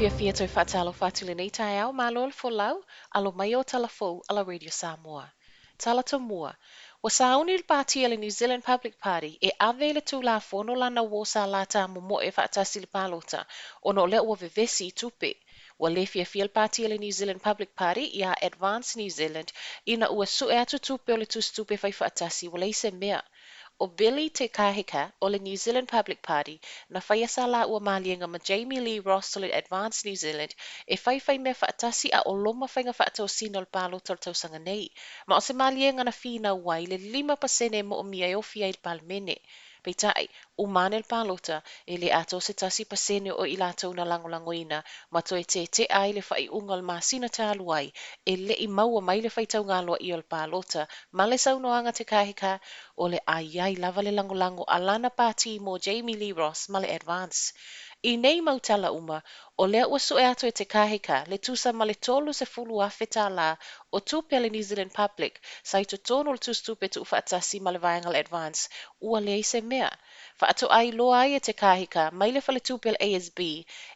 Fiafia toe faatalofa atu lenei taeao, malo le folau, alo mai o tala fou a la Radio Samoa. Tala tomua, ua sauni le pāti a le New Zealand Public Party e ave i le Tulafono lana uō sa la tāmomoe faatasi i le palota ona o lea ua vevesi i tupe. Ua le fiafia le pāti a le New Zealand Public Party iā Advance New Zealand ina ua sue atu tupe o le tusitupe faifaatasi ua leai se mea. ʻO Billy Te Kahika o le New Zealand Public Party na faia sa lāua maliega ma Jamie Lee Ross o le Advance New Zealand e faifai mea faatasi a o loma faiga faatosina o le palota o le tausaga nei. Ma o se maliega na finau ai le 5% e moomia e ofi ai i le Palemene. Peitai, uma ane le palota, e le atoa se 1% o i latou na lagolagoina ma toe tete'a ai le faaiuga o le masina talu ai e le i maua mai le faitauga aloaia o le palota ma le saunoaga Te Kahika o le a i ai lava le lagolago a lana pāti mo Jamie Lee Ross ma le Advance. I nei mau tala uma, o lea ua sue atu e Te Kahika le tusa ma le 30,000 tālā o tupe a le New Zealand Public sa i totonu o le tusitupe tuufaatasi ma le vaega o le Advance, ua leai se mea. Faatoa iloa ai e Te Kahika mai le faletupe o le ASB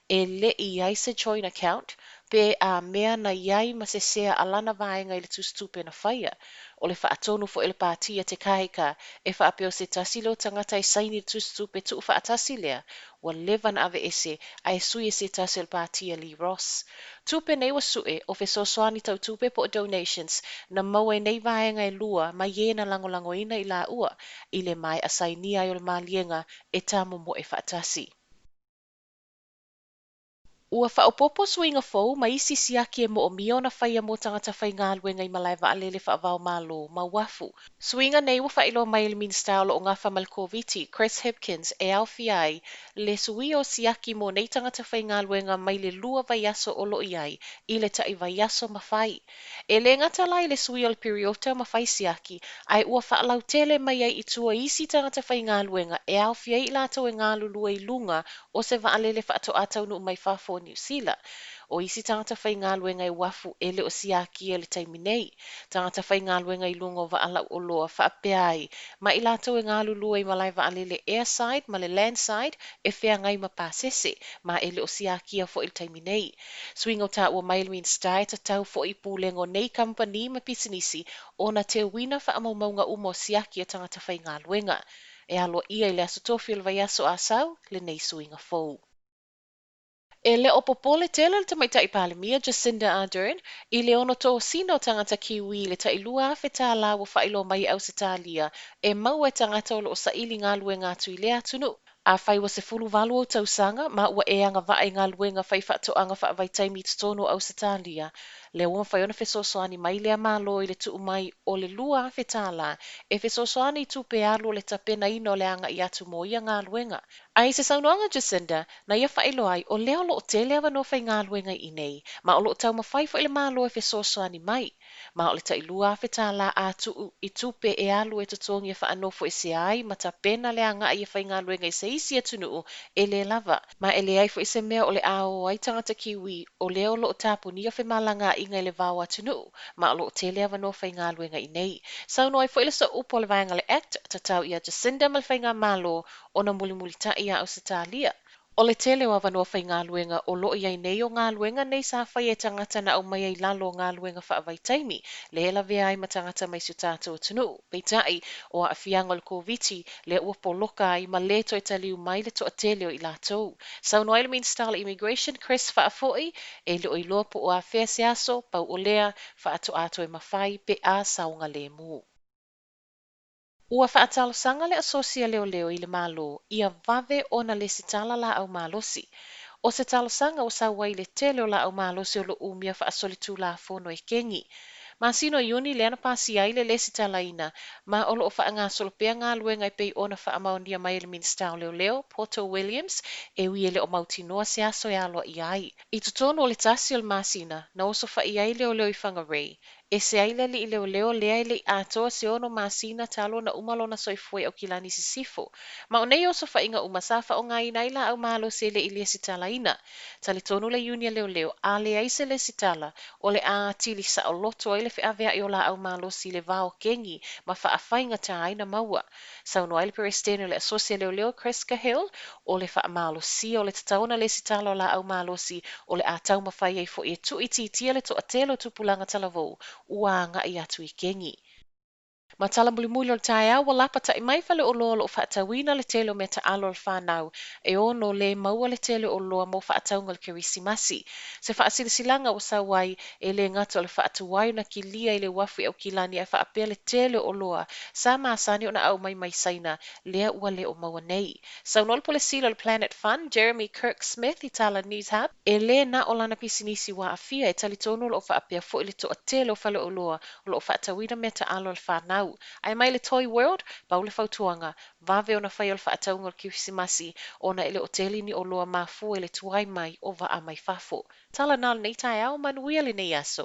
e le i i ai se joint account pe a mea na i ai ma se sea a lana vaega i le tusitupe na faia. O le faatonu foi a le pāti a Te Kahika e faapea o se tasi lea o tagata e saini i le tusitupe tuufaatasi lea, ua leva na aveese ae sui e se tasi o le pāti a Lee Ross. Tupe nei ua sue o fesoasoani tau tupe po o donations na maua e nei vaega e lua mai e na lagolagoina i laua i le maea sainia ai o le maliega e tāmomoe faatasi. Ua faaopoopo suiga fou ma isi siaki e moomia ona faia mo tagata faigaluega i malae vaalele faava-o-Malo ma uafu. Suiga nei ua faailoa mai e le Minisita o lo o gafa ma le Koviti, Chris Hipkins, e aofia ai le suia o siaki mo nei tagata faigaluega mai le lua vaiaso o lo o i ai i le taʻi vaiaso ma fai. E le gata la i le suia o le piriota ma fai siaki, ae ua faalautele mai ai i tua isi tagata faigaluega e aofia ai i latou e galulue i luga o se vaalele faatoa taunuu mai fafo o Niu Sila. O isi tagata faigaluega e uafu e le o siakia i le taimi nei, tagata faigaluega i luga o vaa lau oloa faapea ai ma i latou e galulue i malae vaalele airside ma le landside e feagai ma pasese, ma e le o siakia foi i le taimi nei. Suiga ua taua mai e le Minisita e tatau foi i pulega o nei kamupani ma pisinisi ona teuina faamaumauga uma o siaki a tagata faigaluega. E aloaia i le Aso Tofi o le vaiaso a sau lenei suiga fou. E le o popole tele le Tamaitai Palemia Jacinda Ardern i le ono tosina o tagata Kiwi i le tai $2,000 ua faailoa mai e Ausetalia e maua e tagata o lo o saili galuega atu i lea atunuu. Afai ua 18 ou tausaga ma ua e agavaa i galuega faifaatoaga faavaitaimi i totonu o Ausetalia, lea ua mafai ona fesoasoani mai lea Malo i le tuu mai o le $2,000 e fesoasoani i tupe alu o le tapenaina o le agai atu mo ia galuega. A i se saunoaga a Jacinda, na ia faailoa ai, o lea o lo o tele avanoa faigaluega i inei, ma o lo o taumafai foi le Malo e fesoasoani mai. Ma o le tai $2,000 a tuu i tupe e alu e totogi e faanofoesea ai ma tapena le agai e faigaluega i se isi atunuu e le lava. Ma e leai foi se mea o le a o ai tagata Kiwi o lea o lo o tapunia femalagaaiga i le va o atunuu, ma o lo o tele avanoa faigaluega i inei. Saunoa ai foi le sooupu o le vaega o le act, tatau ia Jacinda ma le Faigamalo ona mulimulitaʻi iā Ausetalia. O le tele o avanoa faigaluega o lo o i ai nei o galuega nei sa faia e tagata na aumaia i lalo o galuega faavaitaimi, lea e lavea ai ma tagata mai si o tatou atunuu. Peitai, o aafiaga o le Koviti lea ua poloka ai ma le toe taliu mai le toatele o i latou. Saunoa ai le Minisita o le Immigration, Chris Faafoi, e le o iloa po o afea se aso, pau o lea, faatoa toe mafai pe a saogalemu. Ua faatalosaga le Asosi a Leoleo i le Malo ia vave ona lesitala laau malosi. O se talosaga ua sau ai le tele o laau malosi o lo o umia faasolitulafono e kegi. Masina o Iuni lea na pasia ai le lesitalaina ma o lo o faagasolo pea galuega e pei ona faamaonia mai e le Minisita o Leoleo, Poto Williams, e ui e le o mautinoa se aso e aloaia ai. I totonu o le tasi o le masina, na osofaia ai leoleo i Whangarei, Ese ai le alii leoleo lea e le i atoa se 6 masina talu ona uma lona soifua i Aukilani Sisifo. Ma o nei osofaiga uma sa faaaogaina ai laau malosi e le i lesitalaina. Talitonu le Iuni a Leoleo, a leai se lesitala, o le a atili saoloto ai le feaveai o laau malosi i le va o kegi ma faafaigata ai ona maua. Saunoa ai le Peresetene o le Asosi a Leoleo Chris Cahill, o le faamalosia o le tatau ona lesitala o laau malosi o le a taumafai ai foi e tuuitiitia le toatele o tupulaga talavou ua agai atu i kegi. Ma tala mulimuli o le taeao ua lapatai mai faleoloa o lo o faatauina le tele o mea taalo a le fanau e ono le maua le tele o oloa mo faatauga o le Kerisimasi. Se faasilasilaga ua sau ai e le gata o le faatuai ona kilia i le uafu i Aukilani ae faapea le tele o oloa sa masani ona aumai mai Saina lea ua le o maua nei. Saunoa le Pule Sili o le Planet Fund, Jeremy Kirk Smith i Tala News Hub, e le na o lana pisinisi ua aafia, e talitonu o lo o faapea foi le toatele o faleoloa o lo o faatauina mea taalo a le fanau. Ae mai le Toy World, pau le fautuaga, vave ona faia o le faatauga o le Kerisimasi ona e le o tele ni oloa mafua i le tuai mai o vaa mai fafo. Tala na o lenei taeao, manuia lenei aso.